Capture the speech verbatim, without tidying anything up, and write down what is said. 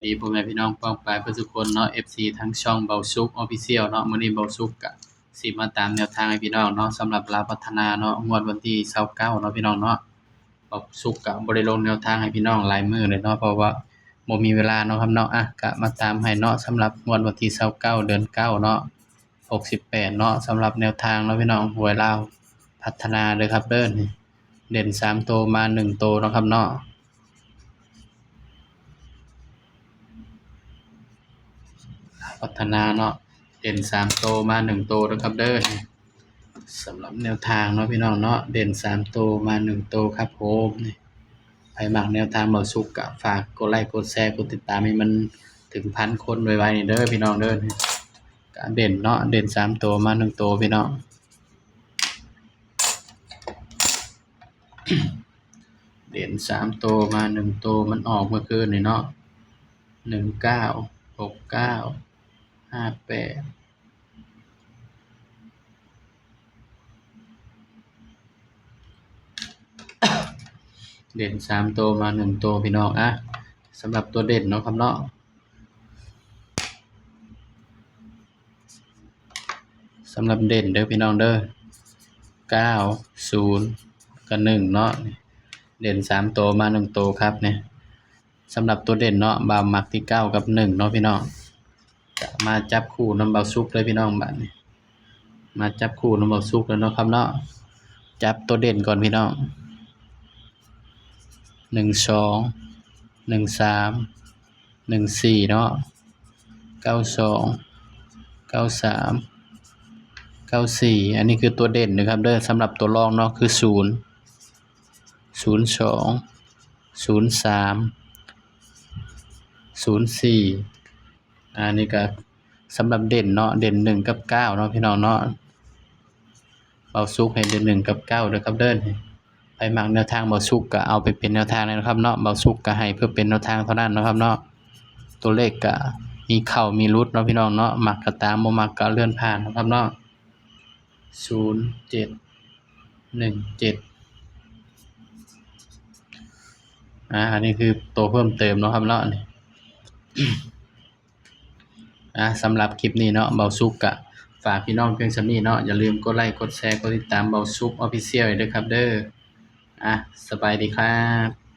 ดีพ่อแม่พี่น้องป้องปายเพื่อนทุกคนเนาะ เอฟซี ทั้งช่องเบาสุก Official เนาะ มื้อนี้เบาสุกกะสิมาตามแนวทางให้พี่น้องเนาะ สำหรับลาวพัฒนาเนาะ งวดวันที่ซาวเก้าเนาะพี่น้องเนาะ เบาสุกกะบ่ได้ลงแนวทางให้พี่น้องหลายมื้อเลยเนาะ เพราะว่าบ่มีเวลาเนาะครับเนาะ อ่ะ กะมาตามให้เนาะ สำหรับงวดวันที่ซาวเก้า เดือนเก้าเนาะ หกสิบแปดเนาะ สำหรับแนวทางเนาะพี่น้อง หวยลาวพัฒนาเด้อครับเด้อ นี่ เด่นสามตัวมาหนึ่งตัวเนาะครับเนาะ พัฒนาเนาะ เด่นสามตัวมาหนึ่งตัวนะครับเด้อ สำหรับแนวทางเนาะพี่น้องเนาะ เด่นสามตัวมาหนึ่งตัวครับผม นี่ ใครมักแนวทางเบาสุกกะฝากกดไลค์กดแชร์กดติดตามให้มันถึงพันคนไวๆนี่เด้อพี่น้องเด้อ นี่ กะเด่นเนาะ เด่นสามตัวมาหนึ่งตัวพี่น้อง เด่นสามตัวมาหนึ่งตัว มันออกเมื่อคืนนี่เนาะ หนึ่งเก้า หกเก้า ห้าแปด เด่นสามตัวมาหนึ่งตัวพี่น้อง อ่ะ สำหรับตัวเด่นเนาะครับเนาะ สำหรับเด่นเด้อพี่น้องเด้อ เก้า ศูนย์ กับ หนึ่ง เนาะ เด่นสามตัวมาหนึ่งตัวครับเนี่ย สำหรับตัวเด่นเนาะ บ่าวมักที่ เก้า กับ หนึ่ง เนาะพี่น้อง จะมาจับคู่นำเบาสุกเลยพี่น้อง บัดนี้ มาจับคู่นำเบาสุกแล้วเนาะครับเนาะ จับตัวเด่นก่อนพี่น้อง หนึ่งสอง หนึ่งสาม หนึ่งสี่ เนาะ เก้าสอง เก้าสาม เก้าสี่ อันนี้คือตัวเด่นนะครับเด้อ สำหรับตัวรองเนาะ คือ ศูนย์ ศูนย์สอง ศูนย์สาม ศูนย์สี่ อันนี้ก็สำหรับเด่นเนาะ เด่นหนึ่งกับเก้าเนาะพี่น้องเนาะ เบาสุกให้เด่นหนึ่งกับเก้าเด้อครับเด้อ ใครมักแนวทางเบาสุกกะเอาไปเป็นแนวทางเลยนะครับเนาะ เบาสุกกะให้เพื่อเป็นแนวทางเท่านั้นนะครับเนาะ ตัวเลขกะมีเข้ามีหลุดเนาะพี่น้องเนาะ มักกะตาม บ่มักกะเลื่อนผ่านนะครับเนาะ ศูนย์เจ็ด หนึ่งเจ็ด อ่า อันนี้คือตัวเพิ่มเติมเนาะครับเนาะ นี่ อ่ะ สำหรับคลิปนี้เนาะ เบาสุกกะฝากพี่น้องเพียงส่ำนี้เนาะ อย่าลืมกดไลค์ กดแชร์ กดติดตามเบาสุก Official ด้วยครับเด้อ อ่ะ สบายดีครับ